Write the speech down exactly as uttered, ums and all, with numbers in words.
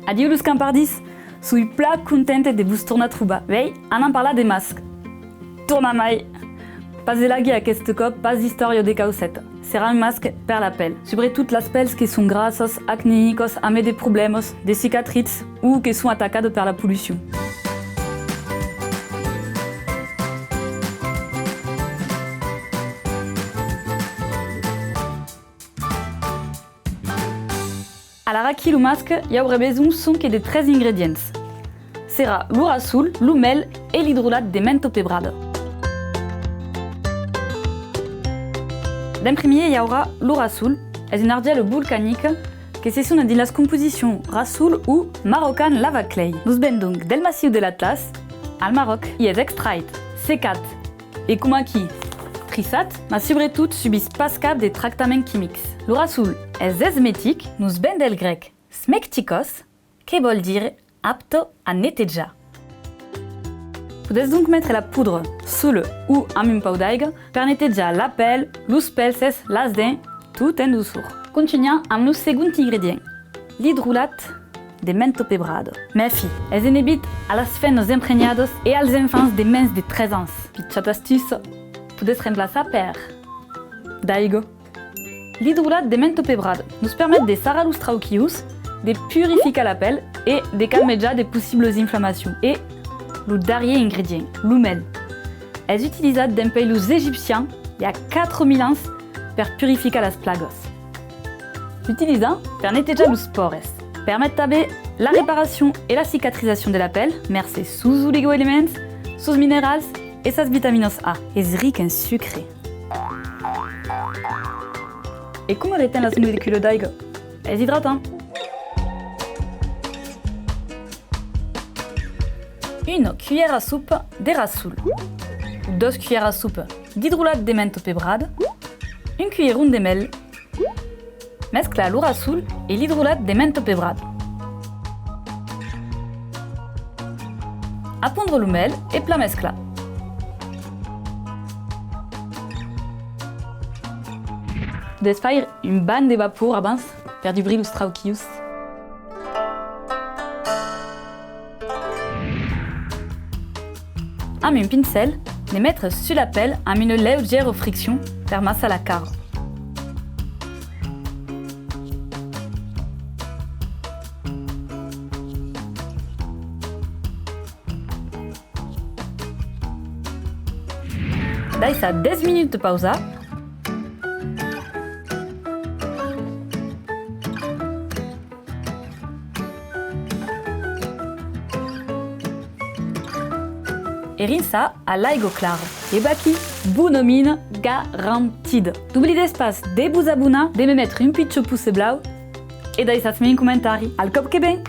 Adiu los campardins! Soi plan contenta de vos tornar trobar. Uèi, anam parlar de masc. Tornamai! Pas de laguiá aqueste còp, pas d'istòria de cauceta. Serà un masc per la pèl. Subretot las pèls que son grassas, acneicas, amb de problèmas, de cicatrices o que son atacadas per la pollucion. Alara, aquí lo masc, i aurà besonh sonque de tres ingredients. Serà lo rassol, lo mèl e l'idrolat de menta pebrada. D'en primièr i aurà lo rassol, es una argila volcanica que se sona dins las composicions rassol o marocan lava clay. Nos ven donc del massiu de l'Atlas, al Maròc, i es extrait, secat, e coma aquí, trissat, mas subretot subís pas cap de tractament quimics. Lo rassol es esmetic, nos ven del grèc smektikos, que vòl dire apte a netejar. Podètz donc metre la podra sola o amb un pauc d'aiga per netejar la pèl, los pelses, las dents, tot en doçor. Contunham amb lo segond ingredient, l'idrolat de menta pebrada. Mèfi, es enebit a las femnas emprenhadas e als enfants de mens de tres ans. Pichòta astuça, podètz remplaçar per d'aiga. L'idrolat de menta pebrada nos permet de sarrar los trauquilhs, de purificar la pèl e de calmejar de possiblas inflamacions. E lo darrièr ingredient, lo mèl, es utilizat dempuèi los egipcians, i a quatre mila ans, per purificar las plagas. S'utiliza per netejar los pòres. Permet tanben la reparacion e la cicatrizacion de la pèl, mercé sos oligoelements, sos minerals e sas vitaminas A. Es ric en sucre. E coma reten las moleculas d'aiga? Es idratant. Una cuièra a sopa de rassol, dos cuièras a sopa d'idrolat de menta pebrada, un cuièron de mèl. Mesclar lo rassol e l'idrolat de menta pebrada. Apondre lo mèl e plan mesclar. Desfaire un banh de vapor abans per dubrir los trauquilhs. Amb un pincèl, ne metre sus la pèl amb una leugièra friccion per massar la cara. Daissar dètz minutas pausar. E rinçar a l'aiga clara. E vaquí, bona mina garantida. Doblidètz pas de vos abonar, de me metre un pichon poce blau e daissatz-me un comentari. Al còp que ven!